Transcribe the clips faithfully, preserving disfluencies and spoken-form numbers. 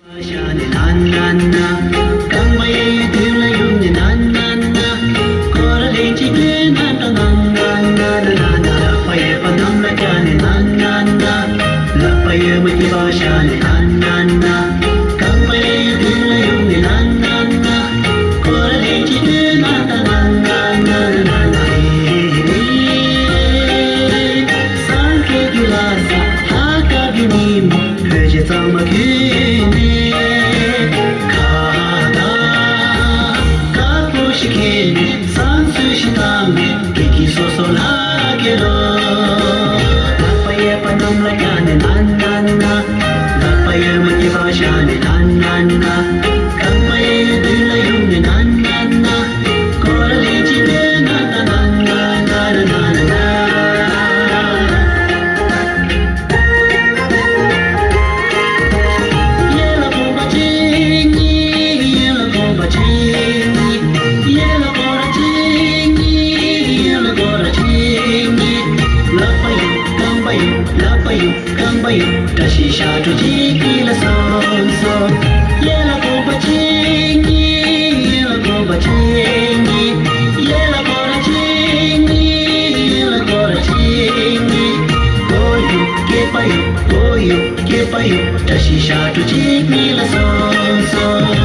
ཤ་ནི་ན་ན་ན། རྐང་པ་གཡས་གཡོན་མདུན་ལ་ཡོང་ནི་ན་ན་ན། སྐོར་ར་ལན་གཅིག་བཏོན་ན་ད་ན་ན་ན་ན་ན་ན། ལག་པ་གཡས་པ་གནམ་ལ་བཀྱག་ནི་ན་ན་ན་ན། ལག་པ་གཡོན་མ་སྐེད་པ་བཞག་ནི་ན་ན་ན་ན། རྐང་པ་གཡས་གཡོན་མདུན་ལ་ཡོང་ནི་ན་ན་ན། སྐོར་ར་ལན་གཅིག་བཏོན་ན་ད་ན་ན་ན་ན་ན་ན། ཧེ་ཧེ་ཧེ། སངས་རྒྱས་ཀྱི་ལྷ་ས་ལྷ་དཀར་གྱི་ཉིན་མོ། བོད་ཆས་གཙང་མ་གྱོན་ནས། ཁ་བཏགས་དཀར་པོ་ཞིག་འཁྱེར་ནས། བསང་གསོལ་ཞིག་བཏང་ནས། སྐྱིད་སྐྱིད་སོ་སོ་ལྷ་ར་སྐྱེ་ལོ། ལག་པ་གཡས་པ་གནམ་ལ་བཀྱག་ནས་ན་ན་ན། ལག་པ་གཡོན་མ་སྐེད་པ་བཞག་ནས་ན་ན་ན། རྐང་པ་གཡས་གཡོན་མདུན་ལ་ཡོང་ནས་ན་ན་ན། སྐོར་ར་ལན་གཅིག་བཏོན་ན་ད་ན་ན་ན་ན་ན་ན། གཡས་ལ་གོམ་པ་གཅིག་གཉིས། གཡོན་ལ་གོམ་པ་གཅིག་གཉིས། གཡས་ལ་སྐོར་ར་གཅིག་གཉིས། གཡོན་ལ་སྐོར་ར་གཅིག་གཉིས། ལག་པ་གཡུག་རྐང་པ་གཡུག་ལག་པ་གཡུག་རྐང་པ་གཡུག་བཀྲ་ཤིས་ཞབས་བྲོ་གཅིག་གཉིས་ལ་སོང་སོང་། གཡས་ལ་གོམ་པ་གཅིག་གཉིས། གཡོན་ལ་གོམ་པ་གཅིག་གཉིས། གཡས་ལ་སྐོར་ར་གཅིག་གཉིས། གཡོན་ལ་སྐོར་ར་གཅིག་གཉིས། སྒོ་གཡུག་སྐེད་པ་གཡུག་སྒོ་གཡུག་སྐེད་པ་གཡུག་བཀྲ་ཤིས་ཞབས་བྲོ་གཅིག་གཉིས་ལ་སོང་སོང་།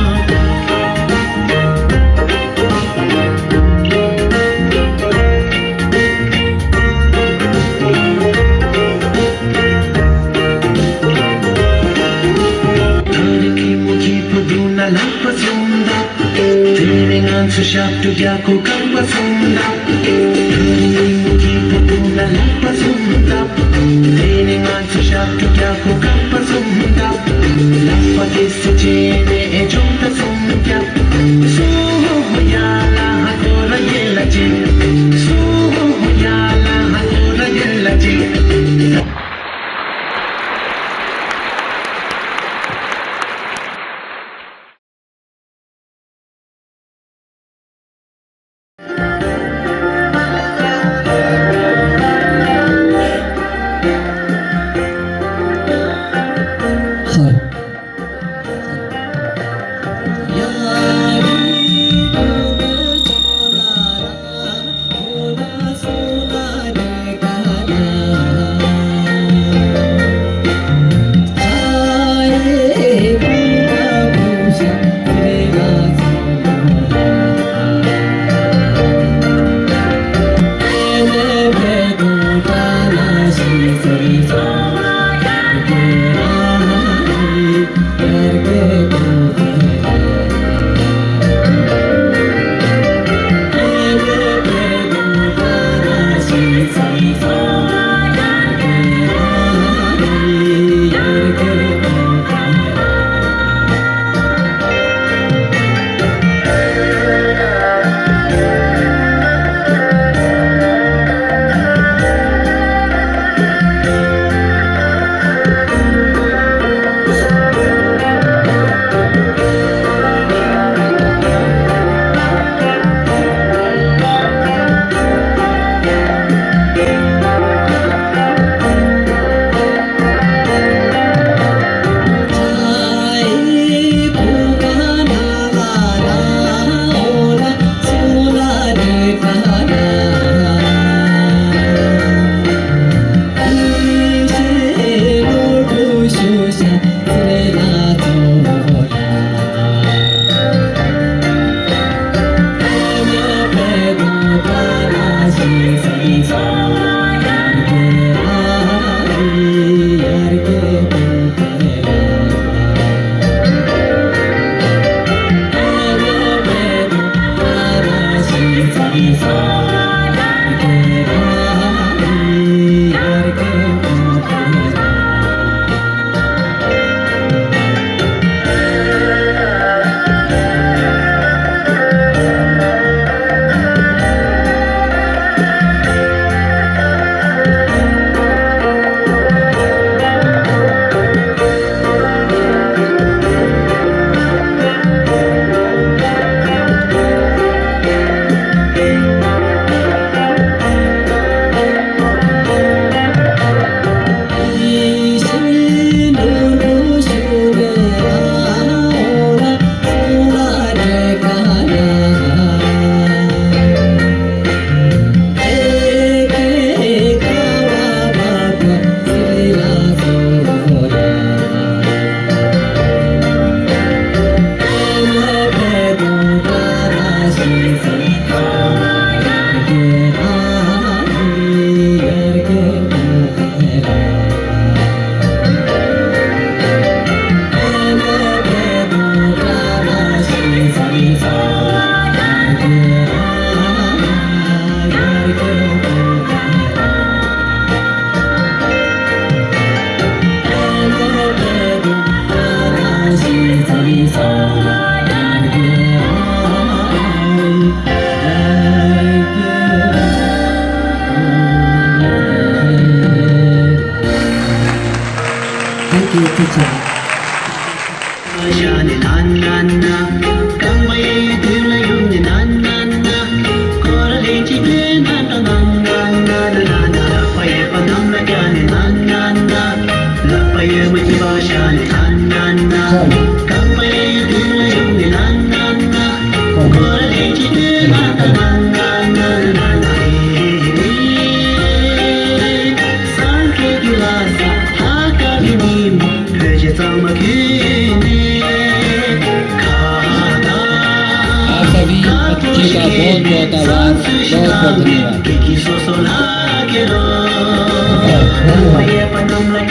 ཐག་རིང་གི་མུ་གེ་བུ་དུང་ན་ལག་པ་ཟུང་འདྲ། དེ་ནས་ང་ཚོ་ཞབས་བྲོ་རྒྱག་གོ་རྐང་པ་ཟུང་འདྲ། ཐག་རིང་གི་མུ་གེ་བུ་དུང་ན་ལག་པ་ཟུང་འདྲ། དེ་ནས་ང་ཚོ་ཞབས་བྲོ་རྒྱག་གོ་རྐང་པ་ཟུང་འདྲ། ལག་པ་དེ་སུ་བྱས་ནས་ཨེ་ཆུང་ད་ཟུང་རྒྱག་སུ་ཧོ་ཧོ་ཡ་ལ་ཧ་ཁོ་ར་ཡེ་ལ་ཅི། སུ་ཧོ་ཧོ་ཡ་ལ་ཧ་ཁོ་ར་ཡེ་ལ་ཅི། ཐུགས་རྗེ་ཆེ། आप सभी पत्नी का बहुत बहुत आभार, बहुत बहुत धन्यवाद।